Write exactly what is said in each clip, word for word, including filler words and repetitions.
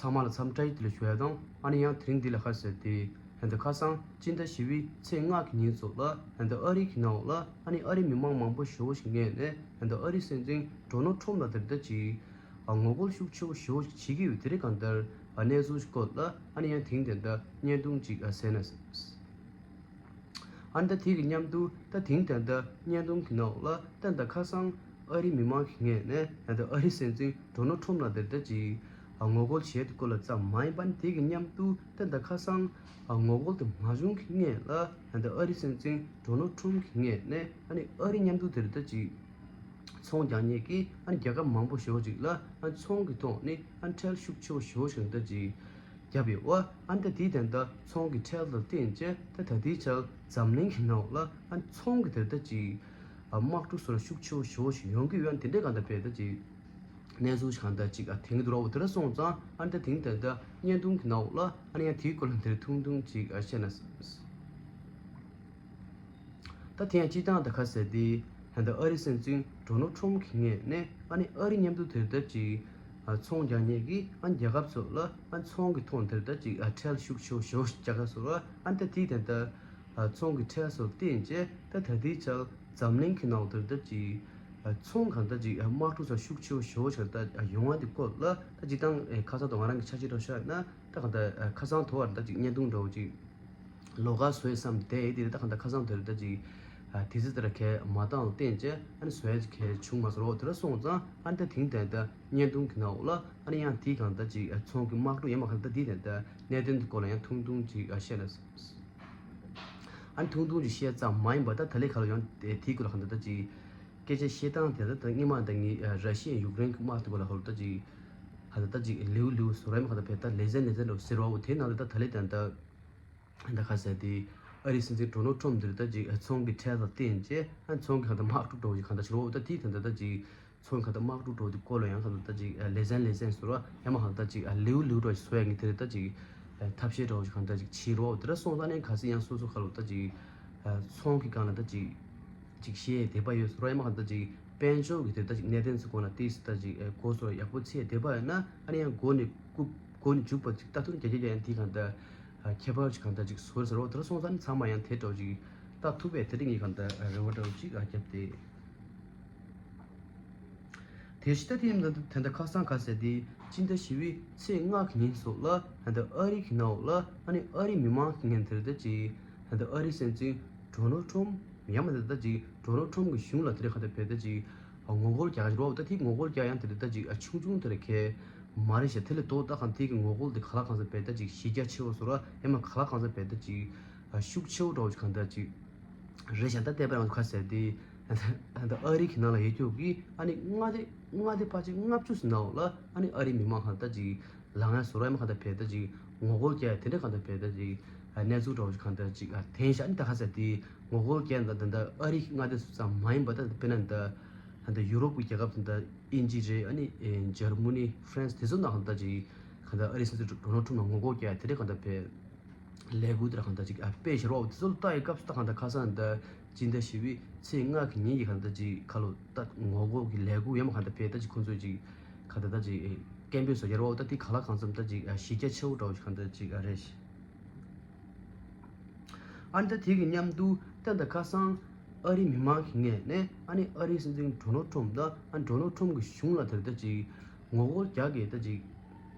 ཚང་མ་ལ་འཚམས་བཀྲ་ཤིས་བདེ་ལེགས་ཞུ་ཡ་དང་། ཨ་ནི་ཡང་དེ་རིང་འདི་ལ་ཁ་གསལ་ཏེ་ཧན་ད་ཁ་སང་སྤྱི་ཟླ་བཞི་པའི་ཚེས་ལྔ་གི་ཉིན་སོགས་ལ་ཧན་ད་ཨ་རི་གི་ནང་ལ་ཨ་ནི་ཨ་རི་མི་མང་མང་པོ་ཞེ་པོ་ཞིག་ངོས་ནས་ཧན་ད་ཨ་རི་སྲིད་འཛིན་ཌོ་ནལ་ཊམ་ལ་དེ་འདྲ་ཅིག་ངོ་རྒོལ་ཤུགས་ཆེ་བོ་ཞེ་པོ་ཞིག་བྱེད་ཀྱི་ཡོད། དེ་རིང་གང་ལྟར་གནས་ཚུལ་ཞིག་སྐོར་ལ་ཨ་ནི་ཡང་དེ་རིང་དེ་འདྲ་བརྙན་ཐུང་ཅིག་གསན་ན། ཨ་ནི་ད་དེ་གི་མཉམ་དུ་ད་དེང་དེ་འདྲ་བརྙན་ཐུང་གི་ནང་ལ་ད་ད་ཁ་སང་ཨ་རི་མི་མང་གི་ངོས་ནས་ད་ཨ་རི་སྲིད་འཛིན་ཌོ་ནལ་ཊམ་ལ་དེ་འདྲ་ཅིག་ངོ་རྒོལ་བྱས་དེ་སྐོར་ལ་ཙམ་མ་ཡིན་པ། ཨ་ནི་དེ་གི་མཉམ་དུ་ད་ད་ཁ་སང་ངོ་རྒོལ་དེ་མ་བྱུང་གི་སྔོན་ལ་ད་ཨ་རི་སྲིད་འཛིན་ཌོ་ནལ་ཊམ་གི་ངོས་ནས་ཨ་ནི་ཨ་རི་མཉམ་དུ་དེ་འདྲ་ཅིག་ཚོང་རྒྱག་མཁན་གྱི་ཨ་ནི་རྒྱལ་ཁབ་མང་པོ་ཞེ་པོ་ཅིག་ལ་ཨ་ནི་ཚོང་གི་ཐོག་ནས་ཨ་ནི་ཁྲལ་ཤུགས་ཆེ་བོ་ཞེ་པོ་ཞིག་འདྲ་ཅིག་བརྒྱབ་ཡོད་པ། ཨ་ནི་ད་དེའི་དོན་དག་ཚོང་གི་ཁྲལ་ལ་བརྟེན་བྱས་ད་ད་ལྟའི་ཆར་འཛམ་གླིང་གི་ནང་ལ་ཨ་ནི་ཚོང་གི་དེ་ལྟ་ཅིག་དམག་འཁྲུག་སོགས་ཤུགས་ཆེ་བོ་ཞེ་པོ་ཞིག་ཡོང་གི་ཡོད། ཨ་ནི་དེ་འདྲའི་གང་ལྟར་བས་ད་ཅིག་གནས་ཚུལ་གང་ལྟར་ཅིག་ཨ་དེང་གི་འདུག་རོགས་དེ་འདྲ་སོང་ཙང་ཨ་ནི་ད་དེང་དེ་ལྟ་བརྙན་ཐུང་གི་ནང་ལ་ཨ་ནི་ཡང་དེའི་སྐོར་ལ་འདིར་ཐུང་ཐུང་ཅིག་ཨ་བཤད་ན། ད་དེ་ཡང་སྤྱིར་བཏང་ད་ཁ་གསལ་ཏེ་ཧན་ད་ཨ་རི་སྲིད་འཛིན་ཌོ་ནལ་ཊམ་གྱི་ངོས་ནས་ཨ་ནི་ཨ་རི་མཉམ་དུ་དེ་ལྟར་ཅིག་ཚོང་རྒྱག་མཁན་གྱི་ཨ་རྒྱལ་ཁབ་ཚོ་ལ་ཨ་ཚོང་གི་ཐོག་དེ་ལྟར་ཅིག་ཁྲལ་ཤུགས་ཆེ་བོ་ཞེ་པོ་ཞིག་རྒྱག་ག་སོང་ར། ཨ་ནི་ད་དེའི་དོན་དག་ཚོང་གི་ཁྲལ་སོགས་བརྟེན་བྱས་ད་ད་ལྟའི་ཆར་འཛམ་གླིང་གི་ནང་དེ་ལྟར་ཅིག་ཚོང་གང་ལྟར་ཅིག་དམག་འཁྲུག་སོགས་ཤུགས་ཆེ་བོ་ཞེ་པོ་ཞིག་ད་ཡོང་བ་དེ་སྐོར་ལ་ད་སྤྱིར་བཏང་ཁ་སང་དང་ང་རང་གི་ཆ་ཤས་འདྲ་བཤད་ན་ད་གང་ལྟར་ཁ་སང་དོ་བར་ད་ཅིག་བརྙན་ཐུང་འདྲ་བོ་ཅིག་ལོགས་ཀ་བཟོས་བསམ་དེ་དེ་ད་གང་ལྟར་ཁ་སང་དེར་ད་ཅིག་ཨ་དེ་ཚོ་དེར་གས་མ་བཏང་བརྟེན་བྱས་ཨ་ནི་བཟོ་ཡ་ཅིག་གས་བྱུང་མ་སོང་རོགས། དེ་འདྲ་སོང་ཙང་ཨ་ནི་ད་དེང་དེ་ད་བརྙན་ཐུང་གི་ནང་ལ་ཨ་ནི་ཡང་དེའི་གང་ལྟར་ཅིག་ཨ་ཚོང་གི་དམག་འཁྲུག་ཡང་མ་གང་ལྟར་དེའི་དེ་ད་གནད་དོན་དེ་སྐོར་ལ་ཡང་ཐུང་ཐུང་ཅིག་ཨ་བཤད་ན། ཨ་ནི་ཐུང་ཐུང་ཅིག་བཤད་ཙམ་མ་ཡིན་པ་ད་ད་ལས་ཁ་ལོ་ཡང་དེ་དེའི་སྐོར་ལ་གང་ལྟར་ད་ཅིག་སྐད་ཆ་བཤད་སྟངས་དེ་ད་ད་སྔོན་མ་ད་ངས་ཨ་ར་ཤི་ཡ་ཡུཀ་རེན་གི་དམག་དེ་སྐོར་ལ་གང་ལྟར་ཅིག་གང་ལྟར་ད་ཅིག་ལེའུ་ལེའུ་བཟོ་ར་མ་གང་ལྟར་བས་ད་ལེ་ཚན་ལེ་ཚན་འདྲ་བོ་ཟེར་བའོ། དེ་ནང་ལ་ད་ད་ལས་ད་ད། ད་ཁ་ཟེར་དེ་ཨ་རིའི་སྲིད་འཛིན་ཌོ་ནལ་ཊམ་འདིར་ད་ཅིག་ཚོང་གི་ཁྲལ་དང་བརྟེན་བྱས་ཨ་ཚོང་གི་གང་ལྟར་དམག་འཁྲུག་འགྲོ་བའི་གང་ལྟར་ཕྱི་རོལ་ད་དེའི་དོན་དུ་ད་ཅིག་ཚོང་གི་གང་ལྟར་དམག་འཁྲུག་འགྲོ་བའི་སྐོར་ལ་ཡང་གང་ལྟར་ད་ཅིག་ལེ་ཚན་ལེ་ཚན་བཟོ་ར་ཡང་མ་གང་ལྟར་ཅིག་ལེའུ་ལེའུ་འདྲ་ཞིག་བཟོ་ཡ་ངས་དེ་རེད། ད་ཅིག་ཐབས་ཤེས་འདྲ་བོ་ཞིག་གང་ལྟར་ཅིག་བྱེད་རོགས་དེ་འདྲ་སོང་ཙང་ནས་ག་ཚོད་ཡང་སོ་སོ་ཁ་ལོ་ད་ཅིག་ཚོང་གི་སྒང་ལ་ད་ཅིག་ཅིག་བཤད་དེ་པ་ཡོད་སོ་ར་ཡང་མ་གང་ལྟར་ཅིག་དཔལ་འབྱོར་གི་དེ་ད་ཅིག་གནད་དོན་ཚོ་སྐོར་ལ་ཏིས་ད་ཅིག་གོ་སོ་ར་ཡག་པོ་ཚེ་དེ་པ་ཡོད་ན་ཨ་ནི་ཡང་མགོ་ནས་རྐུབ་མགོ་ནས་མཇུག་བར་ཅིག་ལྟ་ཐུབ་ན་རྒྱ་རྒྱ་རྒྱ་ཡང་དེའི་གང་ལྟར་ཁྱད་པར་ཅིག་གང་ལྟར་ཅིག་བཟོ་རེད་ཟེར་རོ། དེ་འདྲ་སོང་ཙང་ནི་ཚང་མ་ཡང་དེ་འདྲ་བོ་ཅིག་ལྟ་ཐུབ་པས་དེ་རིང་ངས་གང་ལྟར་རེ་བ་འདྲ་བོ་ཅིག་བརྒྱབ་སྟེ། དེ་ཕྱི་ད་དེ་ཡིན་ད་དེ་འདྲ་ཁ་སང་ག་ཟེར་དེ་སྤྱི་ཟླ་བཞི་པའི་ཚེས་ལྔ་གི་ཉིན་སོགས་ལ་ད་ལྟ་ཨ་རི་གི་ནང་ལ་ཨ་ནི་ཨ་རི་མི་མང་གི་ངན་དེར་ད་ཅིག་ད་ལྟ་ཨ་རི་སྲིད་འཛིན་ཌོ་ནལ་ཊམ་ཡང་མ་ད་ད་ཅིག་ཌོ་ནལ་ཊམ་གི་གཞུང་ལ་དེ་རེད་གང་ལྟར་བས་ད་ཅིག་ངོ་རྒོལ་རྒྱག་གི་རེད་བ། ད་དེ་ངོ་རྒོལ་རྒྱག་ཡང་དེ་རེད་ད་ཅིག་ཆུང་ཆུང་དེ་རེད་ཁེ་མ་རེད་ཤག་དེ་ལས་ལྡོག་ད་གང་དེ་གི་ངོ་རྒོལ་དེ་ག་ལ་གང་ཟེར་བས་ད་ཅིག་གཞི་རྒྱ་ཆེ་བོ་བཟོ་ར་ཡང་མ་ག་ལ་གང་ཟེར་བས་ད་ཅིག་ཤུགས་ཆེ་བོ་འདྲ་བོ་ཅིག་གང་ལྟར་ཅིག་རེད་ཤག་ད་ལྟ་བར་ང་ཚོ་ཁ་ཟེར་དེ་ད་ཨ་རི་གི་ནང་ལ་ཡོད་རྒྱུ་གི་ཨ་ནི་མངའ་སྡེ་མངའ་སྡེ་ཕལ་ཆེར་ལྔ་བཅུ་ཙམ་ནང་ལ་ཨ་ནི་ཨ་རི་མི་མང་གང་ལྟར་ཅིག་ལངས་ཡ་བཟོ་ར་ཡང་མ་གང་ལྟར་བས་ད་ཅིག་ངོ་རྒོལ་རྒྱག་ཡ་དེ་འདྲ་གང་ལྟར་བས་ད་ཅིག་གནས་ཚུལ་འདྲ་བོ་ཅིག་གང་ལྟར་ཅིག་དེ་ཡིན་ཤག་ཨ་ནི་ད་ཁ་ཟེར་དེ་ངོ་རྒོལ་རྒྱག་ཡ་ད་ད་ཨ་རི་གི་མངའ་སྡེ་སུ་ཙམ་མ་ཡིན་པ་ད་དཔེར་ན་ད་ད་ཡུ་རོབ་ཀྱི་རྒྱལ་ཁབ་ད་ད་དབྱིན་ཇི་རེད། ཨ་ནི་འཇར་མ་ནི་ཧྥ་རན་སི་དེ་ཚོ་ནང་གང་ལྟར་ཅིག་གང་ལྟར་ཨ་རི་སྲིད་འཛིན་ཌོ་ནལ་ཊམ་ལ་ངོ་རྒོལ་རྒྱག་ཡ་དེ་འདྲ་གང་ལྟར་བས། ལས་འགུལ་དེ་འདྲ་གང་ལྟར་ཅིག་ཨ་སྤེལ་བཞག་རོགས། དེ་ཚོ་ལ་ལྟ་ཡི་སྐབས་སུ་ད་གང་ལྟར་ཁ་སང་ད་སྤྱི་ཟླ་བཞི་པའི་ཚེས་ལྔ་གི་ཉིན་གྱི་གང་ལྟར་ཅིག་ཁ་ལོ་ད་ངོ་རྒོལ་གྱི་ལས་འགུལ་ཡང་མ་གང་ལྟར་བས་ད་ཅིག་ཁོང་ཚོས་ཅིག་གང་ལྟར་ད་ཅིག་སྐད་འབོད་བཟོ་རྒྱུ་རོགས། ད་དེ་ག་ལ་གང་འཚམ་ད་ཅིག་ཨ་གཞི་རྒྱ་ཆེ་བོ་འདྲ་བོ་ཅིག་གང་ལྟར་ཅིག་ཨ་རེད། ཨ་ནི་ད་དེ་གི་མཉམ་དུ་ད་ད་ཁ་སང་ཨ་རི་མི་མང་གི་ངོས་ནས་ཨ་ནི་ཨ་རིའི་སྲིད་འཛིན་ཌོ་ནལ་ཊམ་དང་ཨ་ཌོ་ནལ་ཊམ་གྱི་གཞུང་ལ་དེར་ད་ཅིག་ངོ་རྒོལ་རྒྱག་གི་ད་ཅིག་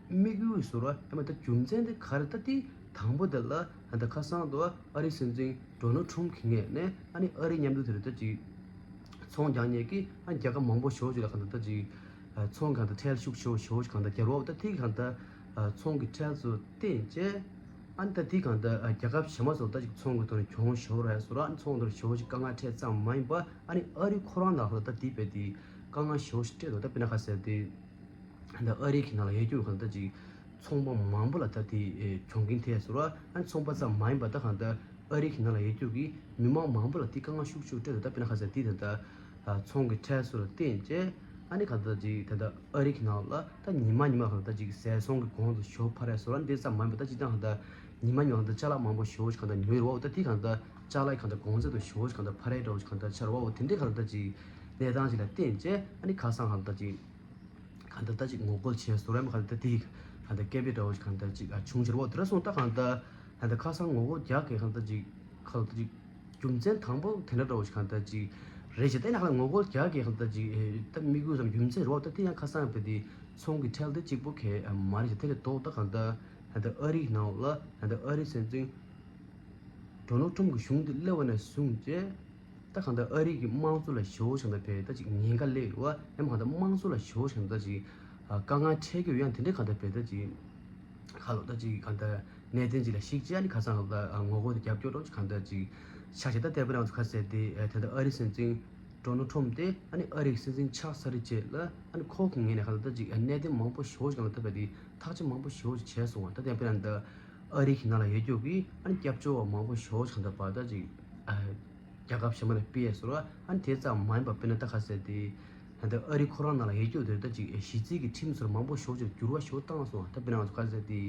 དམིགས་ཡུལ་བཟོ་ར་ཡང་མ་ད་རྒྱུ་མཚན་དེ་ག་རེ། ད་དེ་དང་པོ་དེ་ལ་ད་ཁ་སང་དུ་ཨ་རིའི་སྲིད་འཛིན་ཌོ་ནལ་ཊམ་གྱི་ངོས་ནས་ཨ་ནི་ཨ་རི་མཉམ་དུ་དེར་ད་ཅིག་ཚོང་རྒྱག་མཁན་གྱི་ཨ་རྒྱལ་ཁབ་མང་པོ་ཞེ་པོ་ཅིག་ལ་གང་ལྟར་ད་ཅིག་ཚོང་གང་ལྟར་ཁྲལ་ཤུགས་ཆེ་བོ་ཞེ་པོ་ཅིག་གང་ལྟར་རྒྱག་རོགས། ད་དེ་གང་ལྟར་ཚོང་གི་ཁྲལ་ཚོ་བརྟེན་བྱས། ཨ་ནི་ད་དེ་གང་ལྟར་རྒྱལ་ཁབ་གཞན་མ་ཚོ་ད་ཅིག་ཚོང་གི་ཐོག་ནས་གྱོང་ཞེ་པོ་རག་སོང་ར། ཨ་ནི་ཚོང་དེར་ཞེ་པོ་ཅིག་དཀའ་ངལ་འཕྲད་ཙམ་མ་ཡིན་པ་ཨ་ནི་ཨ་རི་ཁོ་རང་ནང་ལ་ད་དེ་བས་དེ་དཀའ་ངལ་ཞེ་པོ་ཞིག་འཕྲད་འདུག་ད་དཔེར་ན་ཁ་ཟེར་དེ་ད་ཨ་རི་གི་ནང་ལ་ཡོད་རྒྱུ་གང་ལྟར་ཅིག་ཚོང་པ་མང་པོ་ལ་ད་དེ་གྱོང་གུན་ཐེབས་སོང་ར། ཨ་ནི་ཚོང་པ་ཙམ་མ་ཡིན་པ་ད་གང་ལྟར་ཨ་རི་གི་ནང་ལ་ཡོད་རྒྱུ་གི་མི་མང་མང་པོ་ལ་དེ་དཀའ་ངལ་ཤུགས་ཆེ་འཕྲད་འདུག་ད་དཔེར་ན་ཁ་ཟེར་དེ་ད་ལྟ་ཚོང་གི་ཁྲལ་སོགས་ལ་བརྟེན་བྱས་ཨ་ནི་གང་ལྟར་ཅིག་ད་ལྟ་ཨ་རི་གི་ནང་ལ་ད་ཉི་མ་ཉི་མ་གང་ལྟར་ཅིག་ཟས་ཚོང་གི་གོང་དུ་ཞོ་འཕར་ཡ་སོགས་ལ་འདི་ཙམ་མ་ཡིན་པ་ད་སྤྱིར་བཏང་གང་ལྟར་ཉི་མ་ཉི་མ་གང་ལྟར་ཅ་ལག་མང་པོ་ཞེ་པོ་ཅིག་གང་ལྟར་ཉོས་ཡོད་རེད་བ། ད་དེ་གང་ལྟར་ཅ་ལག་གང་ལྟར་གོང་ཚད་དུ་ཞེ་པོ་ཅིག་གང་ལྟར་འཕར་ཡ་འདྲ་བོ་ཅིག་གང་ལྟར་ཆགས་རེད་བ། འོ་དེ་འདྲའི་གང་ལྟར་ཅིག་གནས་སྟངས་ཅིག་ལ་བརྟེན་བྱས་ཨ་ནི་ཁ་སང་གང་ལྟར་ཅིག་གང་ལྟར་ད་ཅིག་ངོ་རྒོལ་བྱས་སོང་རེད་མ། གང་ལྟར་དེ་ ད་ལྟ་སྐད་འབོད་འདྲ་བོ་ཞིག་གང་ལྟར་ཅིག་ཨ་བྱུང་ཕྱིར་བ་དེ་ར་སོང་ད་གང་ལྟར་ད་ལྟ་ཁ་སང་ངོ་རྒོལ་རྒྱག་གི་གང་ལྟར་ཅིག་ཁ་ལོ་ད་ཅིག་རྒྱུ་མཚན་དང་པོ་དེ་འདྲ་འདྲ་བོ་ཞིག་གང་ལྟར་ཅིག་རེད་ཅེས་བལྟས་ན་ཁ་ལ་ངོ་རྒོལ་རྒྱག་གི་གང་ལྟར་ཅིག་ཨེ་ད་དམིགས་ཡུལ་ཙམ་རྒྱུ་མཚན་རེད་བ། ད་དེ་ཡང་ཁ་སང་བས་དེ་ཚོང་གི་ཁྲལ་དེ་གཅིག་པོ་གས་མ་རེད་ཅེས་དེ་ལས་ལྡོག་ད་གང་ལྟར་ད་ལྟ་ཨ་རིའི་ནང་ལ་ད་ལྟ་ཨ་རིའི་སྲིད་འཛིན་ཌོ་ནལ་ཁྲོམ་གྱི་གཞུང་དེ་སླེབས་པ་ནས་བཟུང་རྗེས་ད་གང་ལྟར་ཨ་རི་གི་དམངས་གཙོ་ལ་ཞེ་པོ་ཞིག་ད་བས་ད་ཅིག་ཉེན་ཁ་སླེབས་ཡོད་བ། ཡང་མ་གང་ལྟར་དམངས་གཙོ་ལ་ཞེ་པོ་ཞིག་ད་ཅིག་ཨ་དཀའ་ངལ་འཕྲད་ཀྱི་ཡོད། ཡང་དེ་འདྲའི་གང་ལྟར་བས་ད་ཅིག་ཁ་ལོ་ད་ཅིག་གང་ལྟར་གནད་དོན་ཅིག་ལ་གཞིགས་བྱས་ཨ་ནི་ཁ་སང་ལ་ད་ངོ་རྒོལ་དེ་རྒྱབ་སྐྱོར་རོགས་ཅིག་གང་ལྟར་ཅིག་ཆགས་ཤིག་ད་ལྟ་བར་ང་ཚོ་ཁ་གསལ་ཏེ་ད་ལྟ་ཨ་རི་སྲིད་འཛིན་ཌོ་ནལ་ཁྲོམ་དེ་ཨ་ནི་ཨ་རི་གི་སྲིད་འཛིན་ཆགས་ཚར་རྗེས་ལ་ཨ་ནི་ཁོ་གི་ངོས་ནས་གང་ལྟར་ད་ཅིག་གནད་དོན་མང་པོ་ཞེ་པོ་ཞིག་གང་ལྟར་ད་བས་དེ་ཐག་གཅོད་མང་པོ་ཞེ་པོ་ཞིག་བྱས་སོང་བ། ད་ལྟ་བར་ང་ཚོ་ཨ་རི་གི་ནང་ལ་ཡོད་རྒྱུ་གི་ཨ་ནི་སྐྱབས་བཅོལ་བ་མང་པོ་ཞེ་པོ་ཞིག་གང་ལྟར་བ་ད་ཅིག་ཨ་རྒྱལ་ཁབ་གཞན་པ་ལ་སྤེལ་ཡས་སོ་ར། ཨ་ནི་དེ་ཙམ་མ་ཡིན་པ་དཔེར་ན་ད་ཁ་གསལ་ཏེ་ད་ལྟ་ཨ་རི་ཁོ་རང་ནང་ལ་ཡོད་རྒྱུ་དེ་ད་ཅིག་གཞི་རྩའི་གི་ཁྲིམས་སོགས་མང་པོ་ཞེ་པོ་ཅིག་འགྱུར་བ་ཞེ་པོ་བཏང་སོང་བ། ད་དཔེར་ན་ང་ཚོ་ཁ་གསལ་ཏེ་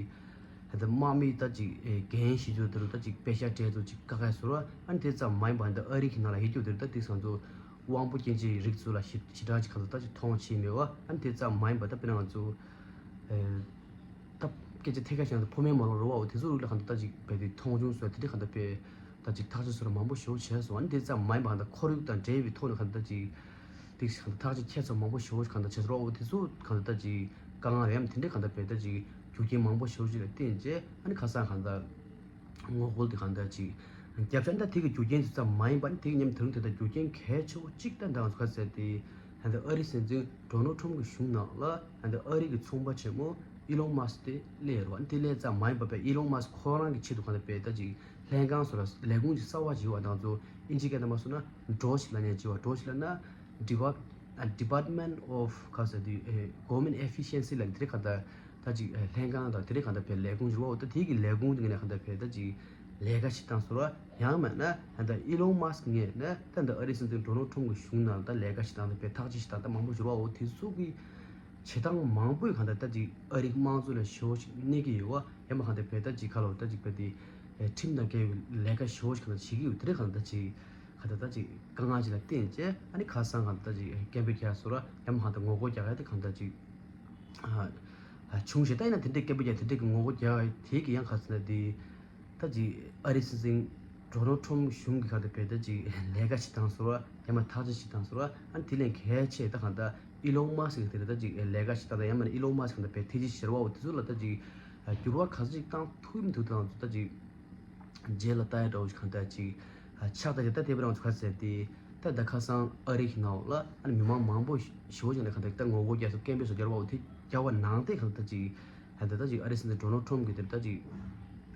ད་ལྟ་དམག་མི་ད་ཅིག་འགན་བཞེས་རྒྱུ་དེ་རུ་ད་ཅིག་པེ་ཤག་སྤྲད་རྒྱུ་ཅིག་བཀག་ཡས་སོ་ར། ཨ་ནི་དེ་ཙམ་མ་ཡིན་པ་ད་ཨ་རི་གི་ནང་ལ་ཡོད་རྒྱུ་དེ་ད་ཏིག་ཙམ་ཚོ་དབང་པོ་སྐྱོན་ཅན་རིགས་ཚོ་ལ་ཞེ་ཞེ་དྲག་ཅིག་གང་ལྟར་ད་ཅིག་མཐོང་ཆེན་མེད་བ། ཨ་ནི་དེ་ཙམ་མ་ཡིན་པ་ད་དཔེར་ན་ང་ཚོ་ད་སྐད་ཆ་ཐད་ཀར་བཤད་ན་ཕོ་མོའི་མ་ལོག་རོ་བའོ་དེ་ཚོ་རིགས་ལ་གང་ལྟར་ད་ཅིག་བས་དེ་མཐོང་ཆུང་བཟོས་དེ་འདྲ་གང་ལྟར་བས་ད་ཅིག་ཐག་གཅོད་བཟོ་ར་མང་པོ་ཞེ་པོ་བྱས་སོང་། ཨ་ནི་དེ་ཙམ་མ་ཡིན་པ་གང་ལྟར་ཁོར་ཡུག་དང་འབྲེལ་བའི་ཐོག་ནས་གང་ལྟར་ད་ཅིག་ཏིག་གང་ལྟར་ཐག་གཅོད་ཁྱད་མཚར་མང་པོ་ཞེ་པོ་གང་ལྟར་བྱས་སོང་རོ་བའོ་དེ་ཚོ་གང་ལྟར་ད་ཅིག་དཀའ་ངལ་རེད། ཨ་ནི་དེ་འདྲ་གང་ལྟར་བས་ད་ཅིག་རྒྱུ་རྐྱེན་མང་པོ་ཞེ་པོ་ཅིག་ལ་བརྟེན་བྱས་ཨ་ནི་ཁ་སང་གང་ལྟར། ངོ་རྒོལ་དེ་གང་འདྲ་ཅིག་རྒྱབ་ཆ་འདྲ་དེ་གི་རྒྱུ་རྐྱེན་དེ་ཙམ་མ་ཡིན་པ་ནི་དེ་གི་མཉམ་དུ་དེ་ལྟར་རྒྱུ་རྐྱེན་གལ་ཆེ་བོ་གཅིག་ད་འདྲ་ང་ཚོ་ཁ་གསལ་ཏེ་ད་ལྟ་ཨ་རི་སྲིད་འཛིན་ཌོ་ནལ་ཁྲོམ་གྱི་གཞུང་ནང་ལ་ད་ལྟ་ཨ་རི་གི་ཚོང་པ་ཆེན་མོ་ཨི་ལོན་མཱ་སི་དེ་སླེབས་རོགས། དེ་སླེབས་ཙམ་མ་ཡིན་པ་བས་ཨི་ལོན་མཱ་སི་ཁོ་རང་གི་ཆེད་དུ་གང་ལྟར་བས་ད་ཅིག་ལྷན་ཁང་སོགས་ལ་ལས་ཁུངས་ཀྱི་གསར་བ་བྱེད་པ་དང་ཚོ་ཨིན་ཇི་སྐད་ནང་མ་སོང་ན་ཌོ་ཇི་ལབ་ནས་བྱེད་པ་ཌོ་ཇི་ལབ་ན་Depart- Department of ག་ཟེར་དུས་Government Efficiency ལབ་དེ་ག་ད། ད་ཅིག་ལྷན་ཁང་དང་དེ་རིགས་གང་ལྟར་བས་ལས་ཁུངས་འགྱུར་བ་འོ་ད་དེ་གི་ལས་ཁུངས་དེ་ངོས་ནས་གང་ལྟར་བས་ད་ཅིག་ལས་ཀ་བྱེད་སྟངས་སོ་ར། ཡང་མིན་ན་ད་ལྟ་ཨི་ལོན་མཱ་སི་ངོས་ནས་ད་ལྟ་ཨ་རི་སྲིད་འཛིན་ཌོ་ནལ་ཁྲོམ་གྱི་གཞུང་ནང་ད་ལས་ཀ་བྱེད་སྟངས་ད་བས་ཐག་གཅོད་བྱེད་སྟངས་ད་མང་པོ་འགྱུར་བ་འོ་དེ་ཚོ་གི་བྱེད་སྟངས་མང་པོས་གང་ལྟར་ད་ཅིག་ཨ་རིའི་དམངས་གཙོ་ལ་ཞེ་པོ་ཅིག་གནོད་ཀྱི་ཡོད་བ། ཡང་མིན་གང་ལྟར་བས་ད་ཅིག་ག་ལོ་ད་ཅིག་བས་དེ་ཁྲིམས་དང་འགལ་བའི་ལས་ཀ་ཞེ་པོ་ཅིག་གང་ལྟར་བྱེད་ཀྱི་ཡོད། དེ་རིགས་གང་ལྟར་ད་ཅིག་གང་ལྟར་ད་ཅིག་དཀའ་ངལ་ཅིག་ལ་བརྟེན་བྱས་ཨ་ནི་ཁ་སང་གང་ལྟར་ད་ཅིག་སྐད་འབོད་རྒྱག་སོ་ར། ཡང་མིན་གང་ལྟར་ངོ་རྒོལ་རྒྱག་ཡ་དེ་གང་ལྟར་ཅིག་ཨ་ཨ་བྱུང་ཞེས་ད་ཡིན་ན་དེ་འདྲའི་སྐད་འབོད་རྒྱག་དེ་འདྲའི་གི་ངོ་རྒོལ་རྒྱག་དེ་གི་ཡང་ག་ཟེར་ན་དེ་ད་ཅིག་ཨ་རི་སྲིད་འཛིན་ཌོ་ནལ་ཁྲོམ་གཞུང་གི་ག་དེ་བས་ད་ཅིག་ལས་ཀ་བྱེད་སྟངས་སོ་ར་ཡང་མ་ཐག་གཅོད་བྱེད་སྟངས་སོ་ར་ཨ་ནི་དེ་ལས་གལ་ཆེ་ད་གང་ལྟར་ཨི་ལོན་མཱ་སི་གི་དེ་ལ་ད་ཅིག་ལས་ཀ་བྱེད་སྟངས་ད་ཡང་མ་ནི་ཨི་ལོན་མཱ་སི་གི་ད་བས་ཐེ་ཇི་ཞེར་བའོ་དེ་ཚོ་ལ་ད་ཅིག་འགྱུར་བ་ག་ཚོད་ཅིག་བཏང་ཐུབ་མི་ཐུབ་དང་ཚོ་ད་ཅིག་རྗེས་ལ་ལྟ་ཡ་འདྲ་བོ་ཞིག་གང་ལྟར་ཅིག་ཨ་ཆགས་ད་ཅིག་ད་དེ་བར་ང་ཚོ་ག་ཟེར་ཏེ་ད་ད་ཁ་སང་ཨ་རི་གི་ནང་ལ་ཨ་ནི་མི་མང་མང་པོ་ཞེ་པོ་ཅིག་ནས་གང་ལྟར་ད་ངོ་རྒོལ་རྒྱག་སོ་སྐད་འབོད་སོགས་རྒྱག་པ་འོ་དེ་རྒྱག་པ་ནང་དེ་གང་ལྟར་ཅིག་ད་ད་ད་ཅིག་ཨ་རི་སྲིད་འཛིན་ཌོ་ནལ་ཁྲོམ་གྱིས་དེར་ད་ཅིག་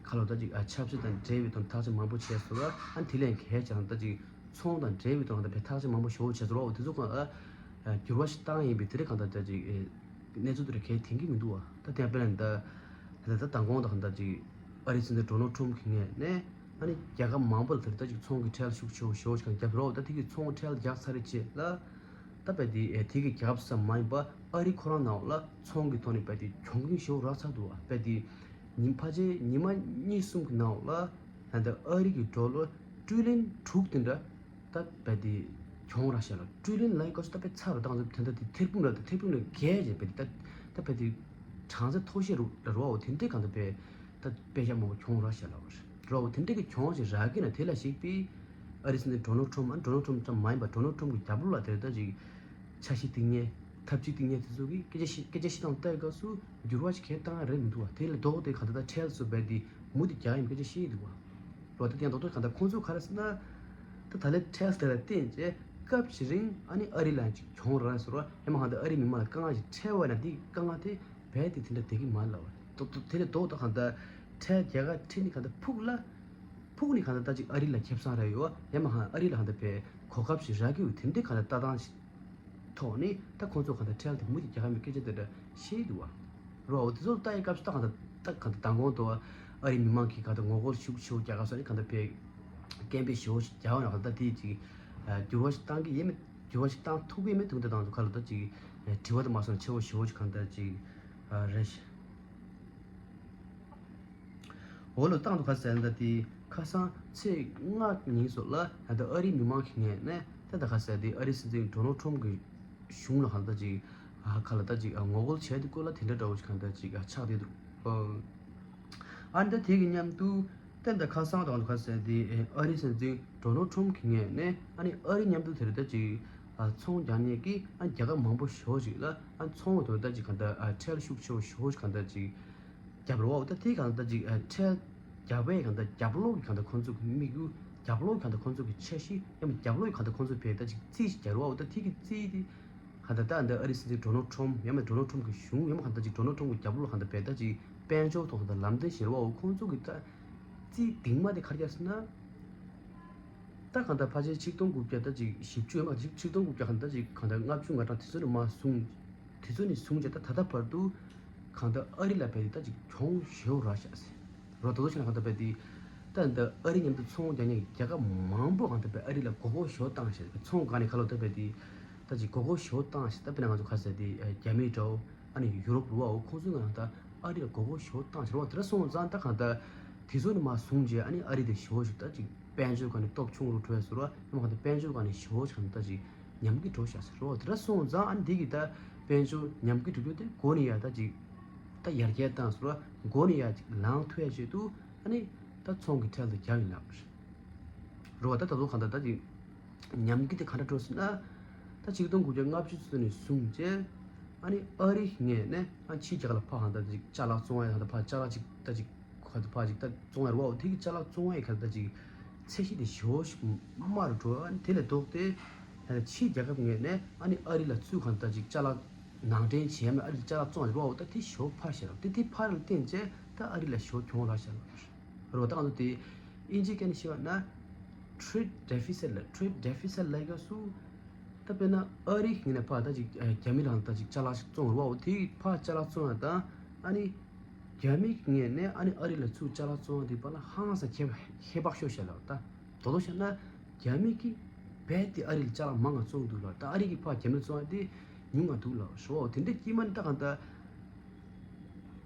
ཁ་ལོ་ད་ཅིག་ཨ་ཆབ་སྲིད་དང་འབྲེལ་བའི་ཐོག་ཐག་གཅོད་མང་པོ་བྱས་སོ་ར། ཨ་ནི་དེ་ལས་གལ་ཆེ་ན་ད་ཅིག་ཚོང་དང་འབྲེལ་བའི་ཐོག་ད་བས་ཐག་གཅོད་མང་པོ་ཞེ་པོ་བྱས་སོ་ར། འོ་དེ་ཚོ་གང་ཨ་འགྱུར་བ་ཞིག་བཏང་ཡིན་པས་དེ་རིགས་གང་ལྟར་ད་ཅིག་ཨེ། གནས་ཚུལ་དེ་རིགས་གལ་དེང་གི་མི་འདུག་བ། ད་དེ་དཔེར་ན་ད་ད་ད་མདང་དགོང་དང་ད་ཅིག་ཨ་རི་སྲིད་འཛིན་ཌོ་ནལ་ཁྲོམ་གྱི་ངོས་ནས་ཨ་ནི་རྒྱལ་ཁབ་མང་པོ་ལ་དེར་ད་ཅིག་ཚོང་གི་ཁྲལ་ཤུགས་ཆེ་བོ་ཞེ་པོ་ཞིག་བརྒྱབ་རོགས། ད་དེ་གི་ཚོང་ཁྲལ་རྒྱག་ཚར་རེད་ཅེས་ལ་ད་བས་དེ་ཨེ་དེ་གི་རྒྱབ་ས་མ་ཡིན་པ་ཨ་རི་ཁོ་རང་ནང་ལ་ཚོང་གི་ཐོག་ནས་བས་དེ་གྱོང་གུན་ཞེ་པོ་རག་ཚར་འདུག་བ། བས་དེ་ཉིན་ཕལ་ཆེར་ཉི་མ་གཉིས་གསུམ་གྱི་ནང་ལ་ད་ལྟ་ཨ་རི་གི་ཌོ་ལར་ཊི་རི་ལི་ཡོན་དྲུག་དེ་འདྲ། ད་བས་དེ་གྱོང་རག་ཤག་ལ་ཊི་རི་ལི་ཡོན་ལ་ཡི་སྐབས་སུ་ད་བས་ཚར་བ་དང་ཚོ་དེ་འདྲ་དེ་ཐེར་འབུམ་ལ་དེ་ཐེར་འབུམ་ལ་བརྒལ་བྱས་བས་དེ་ད་ད་བས་དེ་གྲངས་ཚད་མཐོ་ཤོས་རུ་རུ་བའོ་དེ་འདྲའི་གང་ད་བས་ད་དཔེ་ཆ་མང་པོ་གྱོང་རག་ཤག་ལ་བར་རུ་བའོ་དེ་འདྲའི་གི་གྱོང་ཞིག་རག་གི་ན་དེ་ལ་གཞིགས་པའི་ཨ་རི་སྲིད་འཛིན་ཌོ་ནལ་ཁྲོམ་ཨ་ཌོ་ནལ་ཁྲོམ་ཙམ་མ་ཡིན་པ་ཌོ་ནལ་ཁྲོམ་གི་རྒྱབ་ལོགས་ལ་དེ་ད་ཅིག་འཆར་གཞི་བཏིང་མཁན་ཐབས་ཇུས་བཏིང་མཁན་དེ་ཚོ་གི་སྐད་ཆ་བཤད་སྐད་ཆ་བཤད་སྟངས་ལྟ་ཡི་སྐབས་སུ་འགྱུར་བ་ཞིག་གང་བཏང་ཡ་རེད་མི་འདུག་བ། དེ་ལས་ལྡོག་སྟེ་གང་ད་ད་ཁྲལ་སུ་བས་དེ་མུ་མཐུད་རྒྱག་ཡིན་སྐད་ཆ་བཤད་ཡི་འདུག་བ། རོ་ད་དེ་ཡང་རྡོག་རྡོག་གང་ལྟར་ཁོང་ཚོས་ག་རེ་ཟེར་ན། ད་ད་ལན་ཁྲལ་དེ་ལ་བརྟེན་བྱས་སྐབས་ཤིག་རིང་ཨ་ནི་ཨ་རི་ལ་ཅིག་གྱོང་རག་ཟེར་བ་ཡང་མ་གང་ལྟར་ཨ་རི་མི་མང་ལ་དཀའ་ངལ་ཞིག་འཕྲད་བ་ན་འདི་དཀའ་ངལ་དེ་རྦད་དེ་དེ་འདྲ་བསྡད་ཀྱི་མ་རེད་ལབ་པ་རེད། དོ་དོ་དེ་ལས་ལྡོག་ད་གང་ལྟར་ཁྲལ་རྒྱ་གར་ཁྲིད་ནི་གང་ལྟར་ཕུགས་ལ་ཕུགས་ནི་གང་ལྟར་ད་ཅིག་ཨ་རི་ལ་ཁེ་བཟང་རག་ཡོད་ཡང་མ་གང་ཨ་རི་ལ་གང་ལྟར་བས་གོ་སྐབས་ཤིག་རག་གི་ཡོད་དེ་འདྲའི་གང་ལྟར་ལྟ་སྟངས་ཤིག་ཐོག་ནས་ད་ཁོང་ཚོ་གང་ལྟར་ཁྲལ་དེ་མུ་མཐུད་རྒྱག་ག་མེད་སྐད་ཆ་དེ་འདྲ་བཤད་འདུག་བ། རོ་འོ་དེ་ཚོ་ལྟ་ཡི་སྐབས་སུ་ད་གང་ལྟར་ད་གང་ལྟར་མདང་དགོང་དུ་ཨ་རིའི་མི་མང་གིས་གང་ལྟར་ངོ་རྒོལ་ཤུགས་ཆེ་བོ་རྒྱག་ག་སོགས་ནས་གང་ལྟར་བས་སྐད་འབོད་ཞེ་བོ་ཞིག་རྒྱག་ཡོང་ན་གང་ལྟར་དེ་ཅིག་འགྱུར་བ་ཞིག་བཏང་གི་ཡིན་མེད་འགྱུར་བ་ཞིག་བཏང་ཐུབ་ཀྱི་ཡིན་མེད་ཐུབ་ཀྱི་འདུག་དང་དུ་ག་ལ་ད་ཅིག་དྲི་བ་དུ་མ་སོང་ཆེ་བོ་ཞེ་བོ་ཞིག་གང་ལྟར་ཅིག་རེད། འོ་ལོ་བཏང་འདུག་ག་ཟེར་ན་ད་དེ་ཁ་སང་ཚེས་ལྔ་ཉིན་སོགས་ལ་ད་ལྟ་ཨ་རིའི་མི་མང་གི་ངོས་ནས་ད་ལྟ་ག་ཟེར་དེ་ཨ་རིའི་སྲིད་འཛིན་ཌོ་ནལ་ཁྲོམ་གྱི་གཞུང་ལ་གང་ལྟར་ཅིག་ ཨ་ག་ལ་ད་ཅིག་ཨ་ངོ་རྒོལ་བྱས་དེ་སྐོར་ལ་དེ་འདྲ་འདྲ་བོ་ཞིག་གང་ལྟར་ཅིག་ཨ་ཆགས་བསྡད་འདུག་ཨ་ནི་ད་དེ་གི་མཉམ་དུ་ད་ད་ཁ་སང་དང་ཁ་སང་དེ་ཨ་རིའི་སྲིད་འཛིན་ཌོ་ནལ་ཊམ་གྱི་ངོས་ནས་ཨ་ནི་ཨ་རི་མཉམ་དུ་དེ་རེད་ད་ཅིག་ཨ་ཚོང་རྒྱག་མཁན་གྱི་ཨ་རྒྱལ་ཁབ་མང་པོ་ཞེ་པོ་ཅིག་ལ་ཨ་ཚོང་དང་ད་ཅིག་གང་ལྟར་ཨ་ཁྲལ་ཤུགས་ཆེ་བོ་ཞེ་པོ་ཅིག་གང་ལྟར་ཅིག་རྒྱབ་རེད་བ། འོ་ད་དེ་གང་ལྟར་ཅིག་ཨ་ཁྲལ་རྒྱབ་པའི་གང་ལྟར་རྒྱབ་ལོགས་ཀྱི་གང་ལྟར་ཁོང་ཚོ་གི་དམིགས་ཡུལ། རྒྱབ་ལོགས་ཀྱི་གང་ལྟར་ཁོང་ཚོ་གི་འཆར་གཞི། ཡང་མིན་རྒྱབ་ལོགས་ཀྱི་གང་ལྟར་ཁོང་ཚོ་བས་ད་ཅིག་རྩིས་ཤིག་རྒྱག་རེད་བ། འོ་ད་དེ་གི་རྩིས་དེ་གང་ལྟར་ད་འདི་ཨ་རིའི་སྲིད་འཛིན་ཌོ་ནལ་ཊམ་ཡང་མིན་ཌོ་ནལ་ཊམ་གི་གཞུང་ཡང་མིན་གང་ལྟར་ཅིག་ཌོ་ནལ་ཊམ་གི་རྒྱབ་ལོགས་ལ་གང་ལྟར་བས་ད་ཅིག་དཔལ་འབྱོར་ཐོག་གང་ལྟར་ལམ་སྟོན་བྱེད་རེད་བ། འོ་ཁོང་ཚོ་གི་ད་རྩིས་གཏིང་མ་དེ་ག་རེ་རྒྱག་ཟེར་ན། ད་གང་ལྟར་ཕལ་ཆེར་ཆིག་སྟོང་དགུ་བརྒྱ་ད་ཅིག་བཞི་བཅུ་ཡང་མ་ཆིག་ཆིག་སྟོང་དགུ་བརྒྱ་གང་ལྟར་ཅིག་གང་ལྟར་ལྔ་བཅུ་ང་གྲངས་དེ་ཚོ་ནས་མར་བཟུང་། དེ་ཚོ་ནས་བཟུང་བྱས་ད་ད་ལྟ་བར་དུ་གང་ལྟར་ཨ་རི་ལ་བས་ད་ཅིག་གྱོང་ཞེ་པོ་རག་ཤག་ཟེར་རོ། ད་དུང་ཕྱིན་ན་གང་ལྟར་བས་དེ་ད་ད་ཨ་རི་མཉམ་དུ་ཚོང་རྒྱག་མཁན་རྒྱལ་ཁབ་མང་པོ་གང་ལྟར་བས་ཨ་རི་ལ་མགོ་སྐོར་ཞེ་པོ་བཏང་ཤག་ཚོང་གང་ནས་ག་ལོ་ད་བས་དེ་ད་ཅིག་མགོ་སྐོར་ཞེ་པོ་བཏང་ཤག་ད་དཔེར་ན་ང་ཚོ་ག་ཟེར་དེ་རྒྱ་མི་འདྲ་བོ། ཨ་ནི་ཡུ་རོབ་རུ་བའོ་ཁོང་ཚོའི་ངང་ད་ཨ་རི་ལ་མགོ་སྐོར་ཞེ་པོ་བཏང་ཕྱིར་བ་དེ་འདྲ་སོང་ཙང་ད་གང་ལྟར་དེ་ཚོ་ནི་མ་བཟུང་རྗེས་ཨ་ནི་ཨ་རི་དེ་ཞེ་པོ་ཞིག་ད་ཅིག་དཔལ་འབྱོར་གང་ནས་སྟོབས་ཆུང་རུ་འགྲོ་ཡ་ཟེར་བ་ཡང་མ་གང་ལྟར་དཔལ་འབྱོར་གང་ནས་ཞེ་པོ་ཞིག་གང་ལྟར་ཅིག་ཉམས་ཀྱི་འགྲོ་ཤག་ཟེར་བ་དེ་འདྲ་སོང་ཙང་ཨ་ནི་དེ་གི་ད་དཔལ་འབྱོར་ཉམས་ཀྱི་འགྲོ་རྒྱུ་དེ་མགོ་ནས་ཡ་ད་ཅིག་ད་ཡར་རྒྱས་བཏང་ཟེར་བ་མགོ་ནས་ཡ་ཅིག་ལངས་ཐུབ་ཡ་ཆེད་དུ་ཨ་ནི་ད་ཚོང་གི་ཁྲལ་དུ་རྒྱག་ཡིན་ལགས། རེད་བ། ད་ད་དུང་གང་ལྟར་ད་ཅིག་ཉམས་ཀྱི་དེ་ག་འདྲ་འགྲོ་ཟེར་ན། ད་ཆིག་སྟོང་དགུ་བརྒྱ་ལྔ་བཅུ་ཙམ་ནས་བཟུང་རྗེས་ཨ་ནི་ཨ་རིའི་ངོས་ནས་ཨ་ཕྱིའི་རྒྱལ་ཁབ་ལ་ཕར་གང་ལྟར་ཅིག་ཅ་ལག་བཙོང་ཡ་གང་ལྟར་ཕར་ཅ་ལག་ཅིག་ད་ཅིག་ག་ད་ཕར་ཅིག་ད་བཙོང་ཡ་རེད་བ། དེ་གི་ཅ་ལག་བཙོང་ཡ་གང་ལྟར་ཅིག་ཚད་གཞི་དེ་ཞེ་པོ་ཞིག་དམའ་རུ་འགྲོ། ཨ་ནི་དེ་ལས་ལྡོག་སྟེ་ཕྱིའི་རྒྱལ་ཁབ་ངོས་ནས་ཨ་ནི་ཨ་རི་ལ་ཚུར་གང་ལྟར་ཅིག་ཅ་ལག་ནང་འདྲེན་བྱས་མེད་ཨ་རི་ལ་ཅ་ལག་བཙོང་ཡ་རེད་བ། ད་དེ་ཞེ་པོ་འཕར་ཤག་རེད། དེ་དེ་འཕར་ལ་བརྟེན་བྱས་ད་ཨ་རི་ལ་ཞེ་པོ་གྱོང་རག་ཤག་རེད་བ། ད་ང་ཚོ་དེ་དབྱིན་ཇིའི་སྐད་ནས་བཤད་པ་ན་trade deficit ལབ། trade deficit ལབ་སྐབས་སུ་ད་དཔེར་ན་ཨ་རིའི་ངོས་ནས་ཕར་ད་ཅིག་རྒྱ་མི་རང་ད་ཅིག་ཅ་ལག་ཞིག་བཙོང་རེད་བ། དེ་ཕར་ཅ་ལག་བཙོང་ཡ་དང་ཨ་ནི་རྒྱ་མིའི་ངོས་ནས་ཨ་ནི་ཨ་རི་ལ་ཚུར་ཅ་ལག་བཙོང་ཡ་དེ་བར་ལ་ཧང་སང་ཁྱད་ཁྱད་པར་ཤོར་ཤག་ལབ། ད་དོ་དོ་བཤད་ན་རྒྱ་མི་གིས་རྦད་དེ་ཨ་རི་ལ་ཅ་ལག་མང་ང་བཙོང་འདུག་ལབ། ད་ཨ་རི་གིས་ཕར་རྒྱ་མི་ལ་བཙོང་ཡ་དེ་ཉུང་ང་འདུག་ལབ། ཞོ་དེ་འདྲ་སྐྱེས་མ་ནི་ད་གང་ལྟར།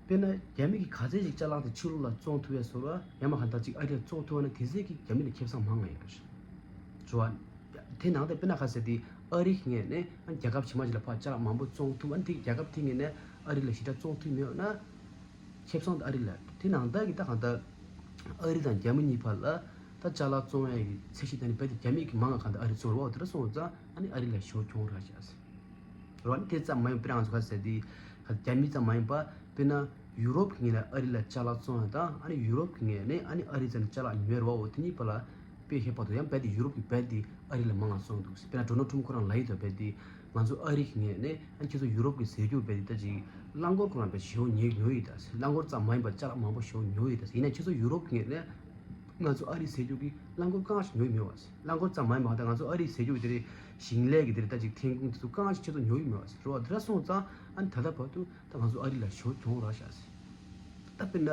དཔེར་ན་རྒྱ་མི་གིས་ག་ཚད་ཅིག་ཅ་ལག་དེ་ཕྱི་ལོགས་ལ་བཙོང་ཐུབ་ཡ་བཟོ་ར་ཡང་མ་གང་ལྟར་ཅིག་ཨ་རི་ལ་བཙོང་ཐུབ་ཡ་ན་དེ་ཚད་ཀྱིས་རྒྱ་མི་ལ་ཁེ་བཟང་མང་ང་ཡོད་རེད། ཞོ་བ། དེ་ནང་དེ་དཔེར་ན་ག་ཟེར་དེ་ཨ་རི་གི་ངོས་ནས་རྒྱལ་ཁབ་ཕྱི་མ་ཅིག་ལ་ཕར་ཅ་ལག་མང་པོ་བཙོང་ཐུབ་ཨ་ནི་དེ་རྒྱལ་ཁབ་དེ་ངོས་ནས་ཨ་རི་ལ་ཞེ་དྲག་བཙོང་ཐུབ་མེད་ཡོད་ན། ཁེ་བཟང་དེ་ཨ་རི་ལ། དེ་ནང་ལྟར་གྱི་ད་གང་ལྟར་ཨ་རི་དང་རྒྱ་མི་གཉིས་བར་ལ་ད་ཅ་ལག་བཙོང་ཡ་གི་ཚད་གཞི་དེ་ནི་རྦད་དེ་རྒྱ་མི་གིས་མང་ང་གང་ལྟར་ཨ་རི་བཙོང་རོགས་དེ་འདྲ་སོང་ཙང་ཨ་ནི་ཨ་རི་ལ་ཞེ་པོ་གྱོང་རག་ཤག་ཟེར། རོ་ཨ་ནི་དེ་ཙམ་མ་ཡིན་པར་ང་ཚོ་ག་ཟེར་དེ་རྒྱ་མི་ཙམ་མ་ཡིན་པ་དཔེར་ན་ཡུ་རོབ་ངོས་ལ་ཨ་རི་ལ་ཅ་ལག་བཙོང་ཡ་དང་ཨ་ནི་ཡུ་རོབ་ངོས་ནས་ཨ་ནི་ཨ་རི་ཙམ་ཅ་ལག་ཉོས་རོགས་དེ་གཉིས་བར་ལ་དཔེ་ཁྱད་པར་དུ་ཡང་རྦད་དེ་ཡུ་རོབ་ཀྱིས་རྦད་དེ་ཨ་རི་ལ་མང་ང་བཙོང་འདུག་ཟེར། དཔེར་ན་ཌོ་ནལ་ཊམ་ཁོ་རང་ལབ་ཡོད་དོ། རྦད་དེ་ང་ཚོ་ཨ་རི་གི་ངོས་ནས་ཨ་ཁྱེད་ཚོ་ཡུ་རོབ་ཀྱི་ཟས་རྒྱུ་རྦད་དེ་ད་ཅིག་རླངས་འཁོར་ཁོ་རང་རྦད་ཞེ་པོ་ཉོས་ཉོས་ཡོད་ད་ཟེར། རླངས་འཁོར་ཙམ་མ་ཡིན་པར་ཅ་ལག་མང་པོ་ཞེ་པོ་ཉོས་ཡོད་ད་ཟེར། ཡིན་ན་ཁྱེད་ཚོ་ཡུ་རོབ་ཀྱི་ངོས་ནས་ང་ཚོ་ཨ་རི་ཟས་རྒྱུ་གི་རླངས་འཁོར་རྐང་ཞིག་ཉོས་མེད་བ་ཟེར། རླངས་འཁོར་ཙམ་མ་ཡིན་པར་ད་ང་ཚོ་ཨ་རི་ཟས་རྒྱུ་དེ་རེད། ཞིང་ལས་ཀྱི་དེ་རེད། ད་ཅིག་ཐོན་ཁུངས་དེ་ཚོ་རྐང་ཞིག་ཁྱེད་ཚོ་ཉོས་ཡོད་མེད་བ་ཟེར། རོ་དེ་འདྲ་སོང་ཙང་ཨ་ནི་ད་ལྟ་བར་དུ་ད་ང་ཚོ་ཨ་རི་ལ་ཞེ་པོ་གྱོང་རག་ཤག་ཟེར། ད་དཔེར་ན་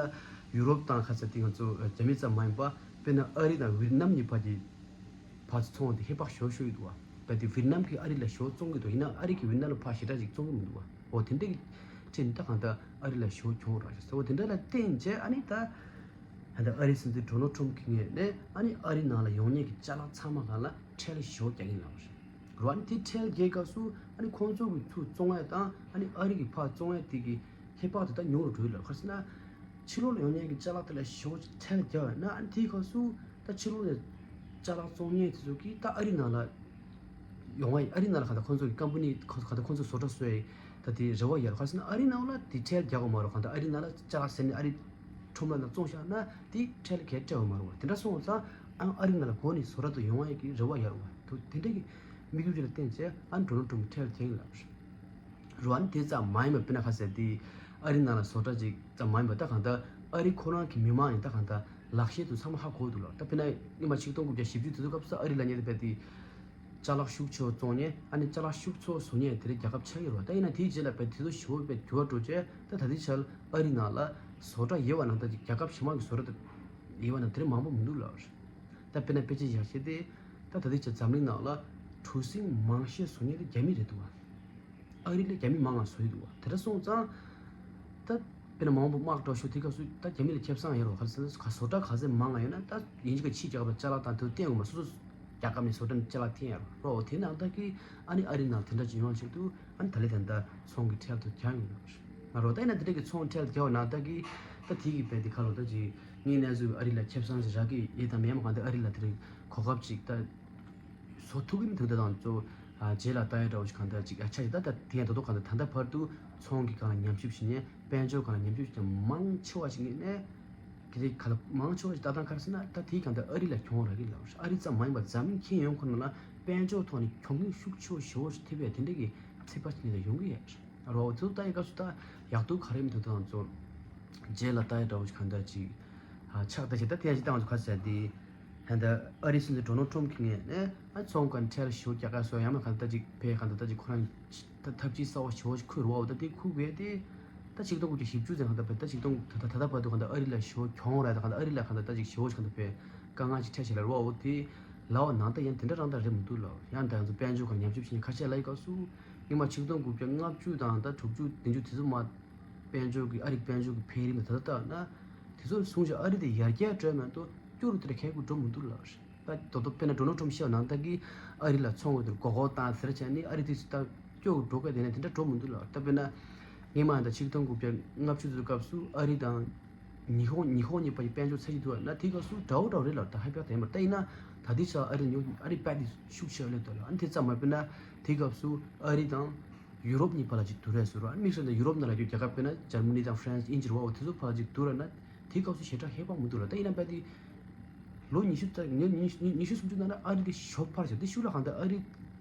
ཡུ་རོབ་དང་ག་ཟེར་དེ་ང་ཚོ་རྒྱ་མི་ཙམ་མ་ཡིན་པ་དཔེར་ན་ཨ་རི་དང་ཝི་ཏི་ནམ་གཉིས་བར་གྱི་ཕར་ཚུར་ཚོང་དེ་ཧེ་བག་ཞེ་པོ་ཞིག་འདུག་བ། ད་དེ་ཝི་ཏི་ནམ་གྱིས་ཨ་རི་ལ་ཞེ་པོ་བཙོང་གི་འདུག་ཡིན་ན་ཨ་རི་གིས་ཝི་ཏི་ནམ་ལ་ཕར་ཞེ་དྲག་ཅིག་བཙོང་གི་མི་འདུག་བ། འོ་དེ་འདྲ་གི་ཁྲིད་ནས་ད་གང་ལྟར་ཨ་རི་ལ་ཞེ་པོ་གྱོང་རག་ཤག་ཟེར། འོ་དེ་འདྲ་ལ་བརྟེན་བྱས་ཨ་ནི་ད་ད་ལྟ་ཨ་རིའི་སྲིད་འཛིན་ཌོ་ནལ་ཊམ་གྱི་ངོས་ནས་ཨ་ནི་ཨ་རི་ནང་ལ་ཡོང་མཁན་གྱི་ཅ་ལག་ཚང་མ་སྒང་ལ་ཁྲལ་ཞེ་པོ་རྒྱག་གིན་ལབ་པ་རེད། རོ་ཨ་ནི་དེ་ཁྲལ་རྒྱག་སྐབས་སུ་ཨ་ནི་ཁོང་ཚོ་གིས་ཚུར་བཙོང་ཡ་དང་ཨ་ནི་ཨ་རི་གིས་ཕར་བཙོང་ཡ་དེ་གི་ཁྱད་པར་དེ་ད་ཉུང་རུ་འགྲོ་གི་ལབ། ག་རེ་ཟེར་ན། ཕྱི་ལོགས་ལ་ཡོང་མཁན་གྱི་ཅ་ལག་དེ་ལ་ཞེ་པོ་ཅིག་ཁྲལ་བརྒྱབ་ཡོད་ན་ཨ་ནི་དེའི་སྐབས་སུ་ད་ཕྱི་ལོགས་ནས་ཅ་ལག་བཙོང་མཁན་དེ་ཚོ་གིས་ད་ཨ་རི་ནང་ལ་ཡོང་བ་ཡིན། ཨ་རི་ནང་ལ་གང་ལྟར་ཁོང་ཚོ་གི་ཀམ་པ་ནི་གང་ལྟར་ཁོང་ཚོ་བཟོ་གྲྭ་བཟོ་ཡ་ད་དེ་རེ་བ་ཡོད་རེད། ག་རེ་ཟེར་ན་ཨ་རི་ནང་ལ་དེ་ཁྲལ་རྒྱག་དགོས་མ་རེད། གང་ལྟར་ཨ་རི་ནང་ལ་ཅ་ལག་ཟེར་ནས་ཨ་རི་ཁྲོམ་ར་ནང་བཙོང་བཞག་ན་དེ་ཁྲལ་གས་སྤྲད་དགོས་མ་རེད་བ། དེ་འདྲ་སོང་ཙང་ཨ་ཨ་རི་ནང་ལ་འགོ་ནས་བཟོ་གྲྭ་དུ་ཡོང་བ་ཡི་གི་རེ་བ་ཡོད་རེད་བ། དེ་འདྲ་གི་དམིགས་ཡུལ་དེ་ལ་བརྟེན་བྱས་ཨ་ནི་ཌོ་ནལ་ཊམ་གྱིས་ཁྲལ་རྒྱག་གིན་ལབ་པ་རེད། རོ་ཨ་ནི་དེ་ཙམ་མ་ཡིན་པ་དཔེར་ན་ག་ཟེར་དེ་ཨ་རི་ནང་ལ་བཟོ་གྲྭ་ཅིག་ཙམ་མ་ཡིན་པ་ད་གང་ལྟར་ཨ་རི་ཁོ་རང་གི་མི་མང་ཡིན་ད་གང་ལྟར་ལག་ཤེས་དེ་ཚང་མ་ཧ་གོ་འདུག་ལ། ད་དཔེར་ན་སྔོན་མ་ཆིག་སྟོང་དགུ་བརྒྱ་བཞི་བཅུ་དེ་ཚོ་སྐབས་སུ་ཨ་རི་ལབ་མཁན་དེ་རྦད་དེ་ཅ་ལག་ཤུགས་ཆེ་བོ་བཙོང་མཁན་ཨ་ནི་ཅ་ལག་ཤུགས་ཆེ་བོ་བཟོ་མཁན་དེ་རིང་རྒྱལ་ཁབ་ཆགས་ཡོད་རེད་བ། ད་ཡིན་ན་དེའི་རྗེས་ལ་རྦད་དེ་ཚོ་ཞེ་པོ་རྦད་འགྱུར་བ་འགྲོ་བྱས་ད་ད་ལྟའི་ཆར་ཨ་རི་ནང་ལ་བཟོ་གྲྭ་ཡོད་པ་ནང་ད་ཅིག་རྒྱལ་ཁབ་ཕྱི་མ་གི་བཟོ་གྲྭ་དེ་ཡོད་པ་ནང་དེ་རིང་མང་པོ་མི་འདུག་ལབ་རེད། ད་དཔེར་ན་དཔེ་ཆ་བཞག་བྱས་ཏེ་ད་ད་ལྟའི་ཆར་འཛམ་གླིང་ནང་ལ་གྲུ་གཟིངས་མང་ཤོས་བཟོ་མཁན་དེ་རྒྱ་མི་རེད་འདུག་བ། ཨ་རི་ལས་རྒྱ་མི་མང་ང་བཟོ་ཡི་འདུག་བ། དེ་འདྲ་སོང་ཙང་ད་དཔེར་ན་མ་འོངས་པ་དམག་འགྲོ་ཤོག་དེ་སྐབས་སུ་ད་རྒྱ་མི་ལ་ཁེ་བཟང་ཡོད་རེད་བ། ག་རེ་ཟེར་ན་ག་བཟོ་གྲྭ་ག་ཚད་མང་ང་ཡོད་ན་ད་ཡིན་གཅིག་ག་ཕྱིའི་རྒྱལ་ཁབ་ལ་ཅ་ལག་དང་དེ་ཚོ་བསྟན་དགོས་མ་སོ་སོ་ རྒྱལ་ཁབ་ནས་བཟོ་སྐྲུན་ཅ་ལག་འཐེན་ཡ་རོ། དེ་ནང་ད་གི་ཨ་ནི་ཨ་རི་ནང་དེ་འདྲ་ཅིག་ཡོང་ཆེད་དུ་ཨ་ནི་ད་ལེ་དེ་འདྲ་ཚོང་གི་ཁྲལ་དུ་རྒྱག་ཡོང་ཡོད་རོ། ད་ཡིན་ན་དེ་འདྲ་གི་ཚོང་ཁྲལ་རྒྱག་ནང་ད་གི་ད་དེ་གི་བས་དེ་ཁ་ལོ་ད་ཅིག་ངའི་གནས་ཚུལ་ཨ་རི་ལ་ཁེ་བཟང་ཞིག་རག་གི་ཡོད་དམ་ཡང་མ་གང་ད་ཨ་རི་ལ་དེ་རིང་གོ་སྐབས་ཅིག་ད། བཟོ་ཐུབ་ཀྱི་མི་འདུག་ད་དང་ཚོ། ཨ་རྗེས་ལ་ལྟ་ཡ་འདྲ་བོ་ཞིག་གང་ལྟར་ཅིག་ཨ་ཆ་ཞིག་ད་ད་དེ་ཡང་ད་དུང་གང་ལྟར་ད་ལྟ་བར་དུ་ཚོང་གི་སྒང་ལ་ཉམས་ཞིབ་བྱེད་མཁན་དཔལ་འབྱོར་སྒང་ལ་ཉམས་ཞིབ་བྱེད་མཁན་མང་ཆེ་བ་ཞིག་ངེས་ནས་དེ་རིགས་ག་ལ་མང་ཆེ་བ་ཞིག་ལྟ་སྟངས་ག་རེ་ཟེར་ན་ད་དེའི་གང་ལྟར་ཨ་རི་ལ་གྱོང་རག་གི་ལབ་ཨ་རི་ཙམ་མ་ཡིན་པར་འཛམ་གླིང་ཁྱོན་ཡོངས་ཁོ་ན་ལ་དཔལ་འབྱོར་ཐོག་ནས་གྱོང་གུན་ཤུགས་ཆེ་བ་ཞེ་བོ་ཞིག་ཐེབས་ཡ་དེ་འདྲ་གི་ཚིག་པ་ཞིག་ནས་ཡོང་གི་ཡོད་རོ། ཚུར་ལྟ་ཡི་སྐབས་སུ་ད་ཡག་སྡུག་ག་རེ་མི་འདུག་ད་དང་ཚོ་རྗེས་ལ་ལྟ་ཡ་འདྲ་བོ་ཞིག་གང་ལྟར་ཅིག་ཨ་ཆགས་ད་ཞིག་ད་དེ་ཡང་ཞིག་ད་དང་ཚོ་ག་ཟེར་དེ། ད་ལྟ་ཨ་རིའི་སྲིད་འཛིན་ཌོ་ནལ་ཊམ་གྱི་ངོས་ནས་ཨ་ཚོང་ཁང་ཁྲལ་ཞུ་རྒྱག་ག་སོགས་ཡང་ན་གང་ལྟར་ཅིག་ཕེ་གང་ལྟར་ཅིག་ཁོ་རང་ད་ཐབས་ཇུས་གསར་བ་ཞེ་བོ་ཞིག་ཁུར་བ་འོ་ད་དེ་ཁུར་དགོས་ཏེ། ད་ཆིག་སྟོང་དགུ་བརྒྱ་བཞི་བཅུ་ཙམ་གང་ལྟར་ཕེ་ད་ཆིག་སྟོང་ད་ད་ད་ད་བར་དུ་གང་ལྟར་ཨ་རི་ལ་ཞེ་བོ་གྱོང་རག་ད་གང་ལྟར་ཨ་རི་ལ་གང་ལྟར་ད་ཅིག་ཞེ་བོ་ཞིག་གང་ལྟར་ཕེ་དཀའ་ངལ་ཅིག་འཕྲད་བྱས་ལ་རོ་འོ་དེ་ལའོ་ནང་ད་ཡང་དེ་འདྲ་རང་ད་རེད་མི་འདུག་ལ་ཡང་ད་ང་ཚོ་དཔལ་འབྱོར་གང་ཉམས་ཞིབ་བྱེད་མཁན་ཁ་ཤས་ལ་ཡི་སྐབས་སུ་སྔོན་མ་ཆིག་སྟོང་དགུ་བརྒྱ་ལྔ་བཅུ་དང་ད་དྲུག་ཅུ་བདུན་ཅུ་དེ་ཚོ་མ། དཔལ་འབྱོར་གྱི་ཨ་རིག་དཔལ་འབྱོར་གྱི་འཕེལ་རིམ་ད་ལྟ་ལྟ་ན། དེ་ཚོ་བཟུང་ཞིང་ཨ་རི་དེ་ཡར་རྒྱས་འགྲོ་མ་གཏོགས་སྐྱོ་རུ་དེ་འདྲ་ཁལ་ཁུ་འགྲོ་མི་འདུག་ལ། ད་དོ་དོ་དཔེར་ན་ཌོ་ནལ་ཊམ་ཤི་ནང་ད་གི་ཨ་རི་ལ་ཚོང་བ་དེར་མགོ་སྐོར་བཏང་ཟེར་བྱས་ནས་ཨ་རི་དེ་ད་སྐྱོ་རུ་འགྲོ་ག་དེ་ནས་དེ་འདྲ་འགྲོ་མི་འདུག་ལ། ད་དཔེར་ན་སྔོན་མ་ད་ཆིག་སྟོང་དགུ་བརྒྱ་ལྔ་བཅུ་ཙམ་སྐབས་སུ་ཨ་རི་དང་ཉི་ཧོང་ཉི་ཧོང་གཉིས་བར་གྱི་དཔལ་འབྱོར་ཚད་གཞི་དུ་བ་ན་དེ་སྐབས་སུ་འདྲ་བོ་འདྲ་བོ་རེད་ལ་ད་ཧ་པ་ད་ཡིན་པ་ད་ཡིན་ན་ད་དེ་ཆ་ཨ་རི་ཉོ་ཨ་རི་པད་དེ་ཤུགས་ཆེ་བ་སླེབས་འདུག་ལ། ཨ་ནི་དེ་ཙམ་མ་དཔེར་ན་དེ་སྐབས་སུ་ཨ་རི་དང་། ཡུ་རོབ་གཉིས་བར་ལ་ཅིག་བསྡུར་རེས་བཟོ་ར་དམིགས་བསལ་ནས་ཡུ་རོབ་ནང་ལ་ཡོད་རྒྱལ་ཁབ་དཔེར་ན་འཇར་མ་ནི་དང་ཧྥ་རན་སི་དབྱིན་ཇི་རུ་བ་འོ་དེ་ཚོ་བར་ལ་ཅིག་བསྡུར་ར་ན་དེ་སྐབས་སུ་ཞེ་དྲག་ཧེ་བག་མི་འདུག་ལ། ད་ཡིན་ན་བས་དེ་ལོ་ཉི་ཤུ་ཙམ་ཉི་ཉི་ཉི་ཉི་ཤུ་སུམ་ཅུ་ནང་ན་ཨ་རི་དེ་ཞོགས་ཕར་བྱས་དེ་ཤུགས་ལ་གང་ལྟར་ཨ་རི་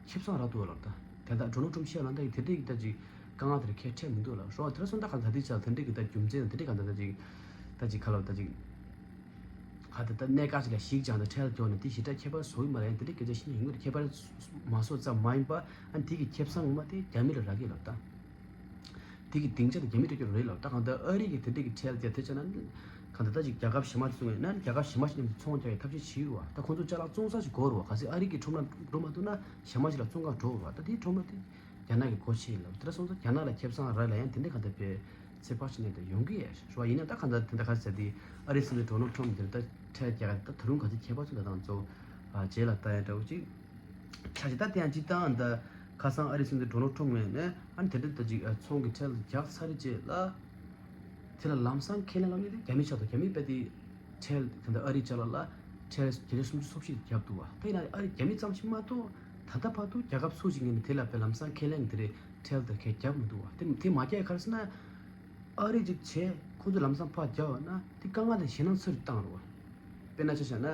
ཁེ་བཟང་རག་འདུག་ལ། ད་དེ་ལྟར་ཌོ་ནལ་ཊམ་ཤི་ལ་ད་ཡི་དེ་འདྲའི་ད་ཅིག་དཀའ་ངལ་དེ་རིགས་ཁས་འཕྲད་མི་འདུག་ལ། རོ་དེ་ར་སོང་ད་གང་ལྟར་དེ་ཆ་དེ་འདྲའི་གི་ད་རྒྱུ་མཚན་དེ་འདྲའི་གང་ལྟར་ད་ཅིག་ད་ཅིག་ག་ལ་ད་ཅིག་ཁ་ད་ད་གནད་འགག་ཅིག་ལ་ཞིག་ཀྱང་ད་ཁྲལ་རྒྱོབ་ནས་དེ་ཞེ་དྲག་ཁྱད་པར་བཟོ་གི་མ་རེད། དེ་འདྲའི་སྐད་ཆ་བཤད་ཡོང་གི་རེད། ཁྱད་པར་མ་བཟོ་ཙམ་མ་ཡིན་པ་ཨ་ནི་དེ་གི་ཁེ་བཟང་ངོ་མ་དེ་རྒྱ་མི་ལ་རག་གི་ལབ་ད། དེ་གི་སྡིངས་ཆ་དེ་རྒྱ་མི་སྤྲད་རྒྱུ་རེད་ལབ་ད། གང་ལྟར་ཨ་རི་གི་དེ་འདྲའི་གི་ཁྲལ་དེ་དེ་ཆ་ན་གང་ལྟར་ད་ཅིག་རྒྱལ་ཁབ་གཞན་མ་ཞིག་སོང་བས་ན་རྒྱལ་ཁབ་གཞན་མ་ཞིག་མཉམ་དུ་ཚོང་རྒྱག་ཡའི་ཐབས་ཤེས་བྱེད་ཡོད་བ། ད་ཁོང་ཚོ་ཅ་ལག་བཙོང་ས་ཞིག་དགོས་རེད་བ། གལ་སྲིད་ཨ་རི་གི་ཁྲོམ་ལ་འགྲོ་མ་ཐུབ་ན་གཞན་མ་ཞིག་ལ་བཙོང་ག་འགྲོ་བ། ད་དེའི་ཁྲོམ་ལ་དེ་རྒྱ་ནག་གི་སྒོ་ཕྱེ་ལབ་དེ་འདྲ་སོང་ཙང་རྒྱ་ནག་ལ་ཁེ་བཟང་རག་ལ་ཡང་དེ་འདྲ་གང་ལྟར་དཔེ་ཚེ་ཕར་ཕྱིན་ནས་ད་ཡོང་གི་ཡོད་རེད་བ། ཡིན་ན་ད་གང་ལྟར་དེ་འདྲ་ག་ཟེར་དེ་ཨ་རི་སྲིད་འཛིན་ཌོ་ནལ་ཊམ་དེར་ད་ཁྲལ་རྒྱག་ད་ད་རུང་ག་ཚོད་ཁྱད་པར་ཚོད་ད་དང་ཚོ་རྗེས་ལ་ལྟ་ཡ་འདྲ་བོ་ཅིག་ཁྲལ་ཅིག་ད་དེ་ཡང་ཅིག་བཏང་ད་ཁ་སང་ཨ་རི་སྲིད་འཛིན་ཌོ་ནལ་ཊམ་ངོས་ནས་ཨ་ནི་དེ་འདྲ་ད་ཅིག་ཚོང་གི་ཁྲལ་རྒྱག་ཚར་རྗེས་ལ། དེ་ལ་ལམ་སང་ཁས་ལེན་ལབ་ནས་དེ་རྒྱ་མི་ཆགས་འདུག་རྒྱ་མི་དཔེ་དེ་ཁྲལ་ག་འདྲ་ཨ་རི་ཅ་ལག་ལ་ཁྲལ་བརྒྱ་ཆ་སུམ་ཅུ་སོ་བཞི་བརྒྱབ་འདུག་བ། དེ་ཡིན་ན་ཨ་རི་རྒྱ་མི་ཙམ་ཞིག་མ་གཏོགས་ད་ལྟ་བར་དུ་རྒྱལ་ཁབ་སུ་ཞིག་ངོས་ནས་དེ་ལ་དཔེ་ལམ་སང་ཁས་ལེན་དེ་རེད་ཁྲལ་དེ་ཁས་བརྒྱབ་མི་འདུག་བ། དེ་དེ་མ་བརྒྱབ་ག་རེ་ཟེར་ན་ཨ་རི་ཅིག་བྱས་ཁོ་ཚོ་ལམ་སང་ཕར་བརྒྱབ་བ་ན་དེ་དཀའ་ངལ་དེ་ཞེད་སྣང་ཚུར་བཏང་རུ་བ། དཔེར་ན་ཆ་བཞག་ན།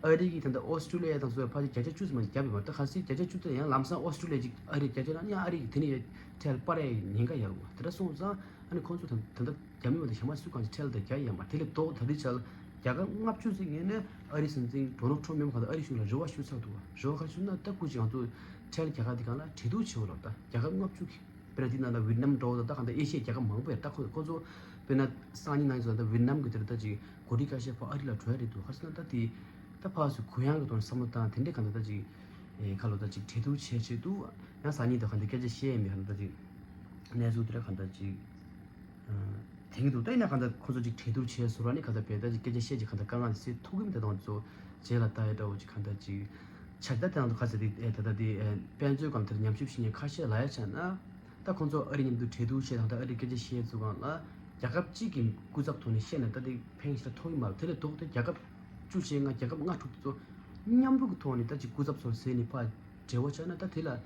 ཨ་རི་གིས་ད་ལྟ་ཨོ་སི་ཀྲུ་ལི་ཡ་དང་སོགས་ཕལ་ཆེར་བརྒྱ་ཆ་བཅུ་ཙམ་བརྒྱབ་ཡོད་པ། ད་གལ་སྲིད་བརྒྱ་ཆ་བཅུ་ཙམ་ཡང་ལམ་སང་ཨོ་སི་ཀྲུ་ལི་ཡ་ཅིག་ཨ་རིར་བརྒྱབ་ཡོད་ན་ཡང་ཨ་རི་གིས་དེ་ནས་ཁྲལ་སྤར་ཡའི་ཉེན་ཁ་ཡོད་རེད་བ། དེ་འདྲ་སོང་ཙང་ཨ་ནི་ཁོང་ཚོ་ད་ད་ལྟ་རྒྱ་མི་བ་དང་གཞན་མ་སུ་གང་ཅིག་ཁྲལ་དེ་རྒྱག་ཡོད་མ་རེད། དེ་ལས་ལྡོག་ད་ལྟའི་ཆར་རྒྱལ་ཁབ་ལྔ་བཅུ་ཙམ་ངོས་ནས་ཨ་རི་སྲིད་འཛིན་ཌོ་ནལ་ཊམ་མེད་པ་གང་ལྟར་ཨ་རི་གཞུང་ལ་རེ་བ་ཞུ་ཚར་འདུག་བ། རེ་བ་ག་རེ་ཞུ་ན་ད་སྐུ་མཁྱེན་ང་ཚོ་ཁྲལ་རྒྱག་ག་དེ་གང་ལ་གྲོས་བསྡུར་བྱེད་འོ་ལབ། ད་རྒྱལ་ཁབ་ལྔ་བཅུ་གི་དཔེར་ན་དེ་ནང་ལ་ཝི་ཏི་ནམ་འགྲོ་ད་ད་གང་ལྟར་ཨེ་ཤི་ཡའི་རྒྱལ་ཁབ་མང་པོ་ཡོད། ད་ཁོ་ཁོ་ཚོ་དཔེར་ན་སང་ཉིན་ནང་ཚོ་ད་ཝི་ཏི་ནམ་གི་དེར་ད་ཅིག་འགོ་ཁྲིད་ཁ་ཤས་ཕར་ཨ་རི་ལ་འགྲོ་ཡ་རེད་འདུག་ག་རེ་ཟེར་ན་ད་དེ་ད་ཕར་ཚུར་གུ་ཡངས་གི་ཐོག་ནས་བསམ་བློ་བཏང་དེ་འདྲས་གང་ལྟར་ད་ཅིག་ཨེ་ཁ་ལོ་ད་ཅིག་གྲོས་བསྡུར་བྱས་བྱས་འདུག་ཡང་སང་ཉིན་ད་གང་ལྟར་སྐད་ཆ་བཤད་ཡ་མེད་གང་ལྟར་ད་ཅིག་གནས་ཚུལ་དེ་འདྲ་གང་ལྟར་ཅིག་དེང་གི་འདུག་ད་ཡིན་ན་གང་ལྟར་ཁོ་ཚོ་ཅིག་གྲོས་བསྡུར་བྱས་ཟེར་བ་ནི་གང་ལྟར་བས་ད་ཅིག་སྐད་ཆ་བཤད་ཅིག་གང་ལྟར་དཀའ་ངལ་སེལ་ཐུབ་ཀྱི་མི་འདུག་དང་ཚོ་རྗེས་ལ་ལྟ་ཡ་འདྲ་བོ་ཅིག་གང་ལྟར་ཅིག་ཆགས། ད་དེ་ནང་དུ་ཁ་ཟེར་དེ་ཨེ་ད་ལྟ་དེ་ཨེ་དཔལ་འབྱོར་སྒང་དེར་ཉམས་ཞིབ་བྱེད་མཁན་ཁ་ཤས་ལ་ཡ་ཆ་ན། ད་ཁོང་ཚོ་ཨ་རི་མཉམ་དུ་གྲོས་བསྡུར་བྱས་དང་ད་ཨ་རི་སྐད་ཆ་བཤད་ཚུལ་སྒང་ལ་རྒྱལ་ཁབ་གཅིག་གི་སྐུ་ཚབ་ཐོག་ནས་བཤད་ན་ད་དེ་ཕན་ཞེ་དྲག་ཐོགས་ཀྱི་མ་རེད། དེ་ལས་ལྡོག་སྟེ་རྒྱལ་ཁབ་བཅུ་བྱས་ལྔ་རྒྱལ་ཁབ་ལྔ་དྲུག་དེ་ཚོ་མཉམ་རུབ་ཀྱི་ཐོག་ནས་ད་ཅིག་སྐུ་ཚབ་ཚོར་ཟེར་ནས་ཕར་འབྲེལ་བ་བྱས་ན་ད་དེ་ལ་ཨེ་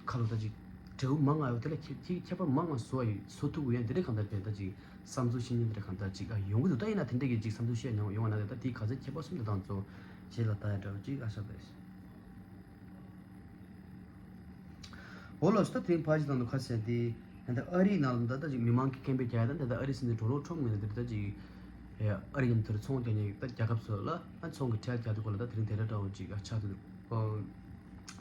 ཁ་ལོ་ད་ཅིག་འབྲེལ་བ་མང་ང་ཡོད། དེ་ལ་ཁྱད་ཁྱད་ཁྱད་པར་མང་ང་བཟོ་བ་ཡོད་བཟོ་ཐུབ་ཀྱི་ཡོད། དེ་འདྲ་གང་ལྟར་བས་ད་ཅིག་བསམ་ཚུལ་བཤད་མཁན་དེ་འདྲ་གང་ལྟར་ཅིག་ཨ་ཡོང་གི་འདུག་ད་ཡིན་ན་དེ་འདྲ་གི་ཅིག་བསམ་ཚུལ་བཤད་མྱོང་ཡོང་བ་ན་ད་དེའི་ག་ཚོད་ཁྱད་པར་གསུམ་དེ་དང་ཚོ་རྗེས་ལ་ལྟ་ཡ་འདྲ་བོ་ཅིག་ཨ་ཤ་བས། འོ་ལགས་སོ། ད་དེ་རིང་ཕལ་ཆེར་དང་དུ་ཁ་གསལ་ཏེ། ད་ལྟ་ཨ་རིའི་ནང་ལ་ད་ལྟ་ཅིག་མི་མང་གི་སྐད་འབོད་རྒྱག་ཡ་དང་ད་ལྟ་ཨ་རིའི་སྲིད་འཛིན་ཌོ་ནལ་ཊམ་ངོས་ནས་ད་ལྟ་ཅིག་ཨ་རི་མཉམ་དུ་ཚོང་རྒྱག་མཁན་ད་རྒྱལ་ཁབ་ཚོ་ལ་ཨ་ཚོང་གི་ཁྲལ་རྒྱག་དུས་སྐོར་ལ་ད་དེ་རིང་དེ་འདྲ་འདྲ་བོ་ཅིག་ཨ་ཆགས་འདུག་ཨོ།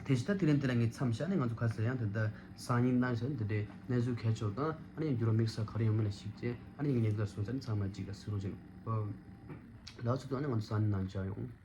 དེ་བཞིན་ད་དེ་རིང་འདི་ལ་ངས་མཚམས་བཞག་ནས་ང་ཚོ་ཁ་གསལ་ཡང་ད་ལྟ་སང་ཉིན་གནང་བཞག་ནས་དེ་འདྲའི་གནས་ཚུལ་གལ་ཆེ་བ་དང་ཨ་ནི་ཡང་འགྱུར་བ་དམིགས་བསལ་ག་རེ་ཡོང་མིན་ལ་གཞིགས་བྱས་ཨ་ནི་ཡང་ངས་ཉེ་དུ་ལ་སོང་ཙང་ཚང་མ་ཅིག་ཨ་གཟིགས་རོགས་བྱེད། ཨོ། ལགས་སོ། ད་ནི་ང་ཚོ་སང་ཉིན་ནང་མཇལ་ཡོང་།